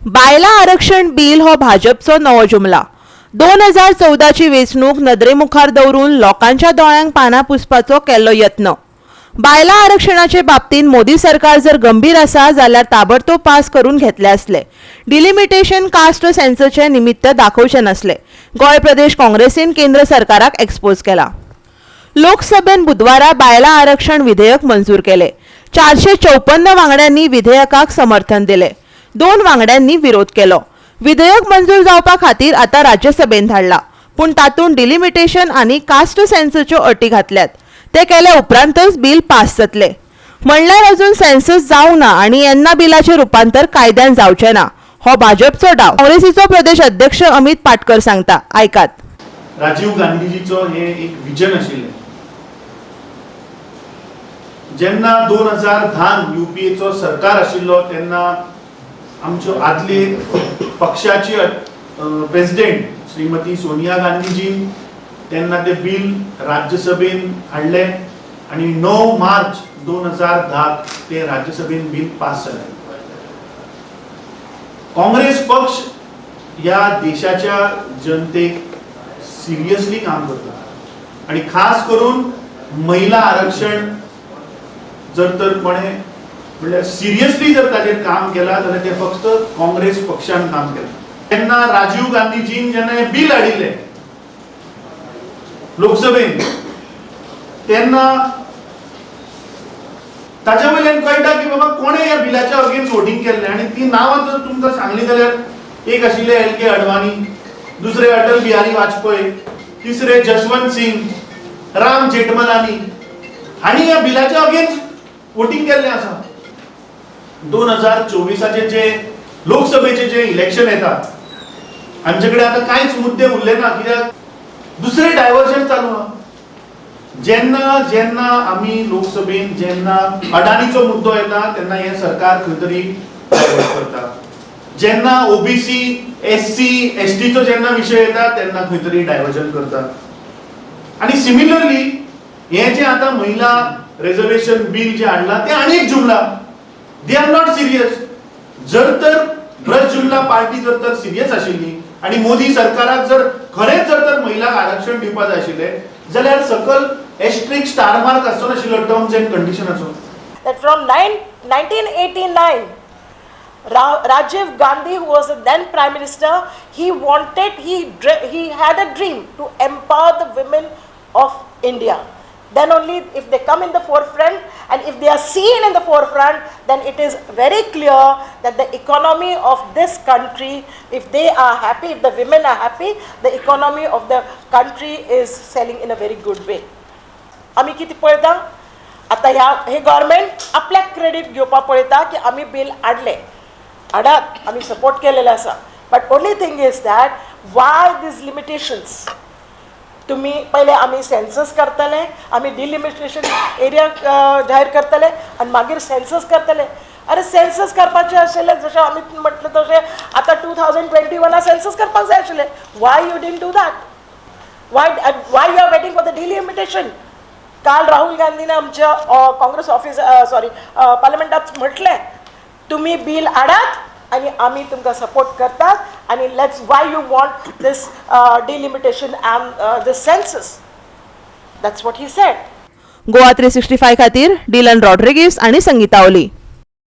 बायलां आरक्षण बील हो भाजपचो नवो जुमला. 2014ची वेंचणूक नदरे मुखार दवरून लोकांच्या दोळ्यांक पानां पुसपाचो केल्लो यत्न. बायलां आरक्षणाचे बाबतींत मोदी सरकार जर गंभीर आसा जाल्यार ताबडतोब पास करून घेतले आसले. डिलिमिटेशन, कास्ट सेन्ससचे निमित्त दाखोवचे नासले. गोंय प्रदेश काँग्रेसीन केंद्र सरकाराक एक्सपोज केला. लोकसभेन बुधवारा बायलां आरक्षण विधेयक मंजूर केले. 454 वांगड्यांनी विधेयकाक समर्थन दिले. दोन वांगड्यांनी विरोध केलो. विधेयक मंजूर जावपा खातीर आतां राज्यसभेन धाडला, पूण तातूंत डिलिमिटेशन आनी कास्ट सेन्सच्यो अटी घातल्यात. ते केल्या उपरांतच बील पास जातले. म्हणल्यार अजून सेन्सस जावंक ना आनी येन्ना बिलाचें रुपांतर कायद्यान जावचें ना, हो भाजपचो डाव. काँग्रेसीचो प्रदेश अध्यक्ष अमित पाटकर सांगता, आयकात. राजीव गांधीजीचो हे एक विजन आशिल्लें. जेन्ना 2010 युपीएचो सरकार आशिल्लो, तेन्ना आमच्यो आदली पक्षाची प्रेसिडेंट श्रीमती सोनिया गांधीजीन तेन्ना ते बील राज्यसभेन हाडलें आनी 9 मार्च 2010 ते राज्यसभेन बील पास जालें. काँग्रेस पक्ष ह्या देशाच्या जनतेक सिरियसली काम करता आणि खास करून महिला आरक्षण जर तर कोणें म्हणल्यार सिरियसली जर ताजेर काम केलां जाल्यार तें फक्त काँग्रेस पक्षान काम केलां. तेन्ना राजीव गांधीजीन जेन्ना हें बील हाडिल्लें लोकसभेन, तेन्ना ताच्या वयल्यान कळटा की बाबा कोणें ह्या बिलाच्या अगेन्स्ट वोटींग केल्लें. आनी ती नांवां जर तुमकां सांगली जाल्यार एक आशिल्ले एल के अडवाणी, दुसरे अटल बिहारी वाजपेयी, तिसरे जसवंत सिंग, राम जेठमलानी हांणी ह्या बिलाच्या अगेन्स्ट वोटींग केल्लें आसा. 2024आचे जे लोकसभेचे जे इलेक्शन येता, आमचे कडेन आतां कांयच मुद्दे उरले ना, कित्याक दुसरे डायवर्जन चालू आहा. जेन्ना जेन्ना आमी लोकसभेन जेन्ना अडानीचो मुद्दो येता, तेन्ना हें सरकार खंय तरी डायवर्ट करता. जेन्ना ओबीसी, एससी, एसटीचो जेन्ना विशय येता, तेन्ना खंय तरी डायवर्जन करता. आनी सिमिलरली हे जे आतां महिला रिझर्वेशन बील जे हाडलां, ते आनी एक जुमला. They are not serious. जर तर भ्रष्ट जुमला पार्टी जर तर सिरियस आशिल्ली आनी मोदी सरकाराक जर खरेंच जर तर महिलांक आरक्षण दिवपा जाय आशिल्लें जाल्यार सकल एस्ट्रिक स्टार मार्क आसचो नाशिल्लो terms and कंडिशनाचो. That from 1989, Rajiv Gandhi, who was the then Prime Minister, he wanted, he, dre- he had a dream to empower the women of India. Then only if they come in the forefront and if they are seen in the forefront, then it is very clear that the economy of this country, if they are happy, if the women are happy, the economy of the country is selling in a very good way. आमी कितें पळयता आतां, ह्या हे government आपल्याक credit घेवपाक पळयता की आमी बील हाडलें. हाडात, आमी सपोर्ट केलेले आसा, but only thing is that why these limitations? तुमी पयले आमी सेन्सस करतले, आमी डिलिमिटेशन एरिया जाहीर करतले आनी मागीर सेन्सस करतले. अरे, सेन्सस करपाचें आशिल्लें, जशें आमी म्हटलें तशें आतां 2021आ सेन्सस करपाक जाय आशिल्लें. Why you didn't do that? Why you are waiting for the delimitation? काल राहुल गांधीने आमच्या काँग्रेस ऑफिस, सॉरी, पार्लमेंटात म्हटलें, तुम्ही बील हाडात आनी आमी तुमकां सपोर्ट करतात आनी let's, why you want this delimitation and this census? That's what he said. Goa 365 खातीर डिलन रॉड्रिगीस आणि संगीता ओली.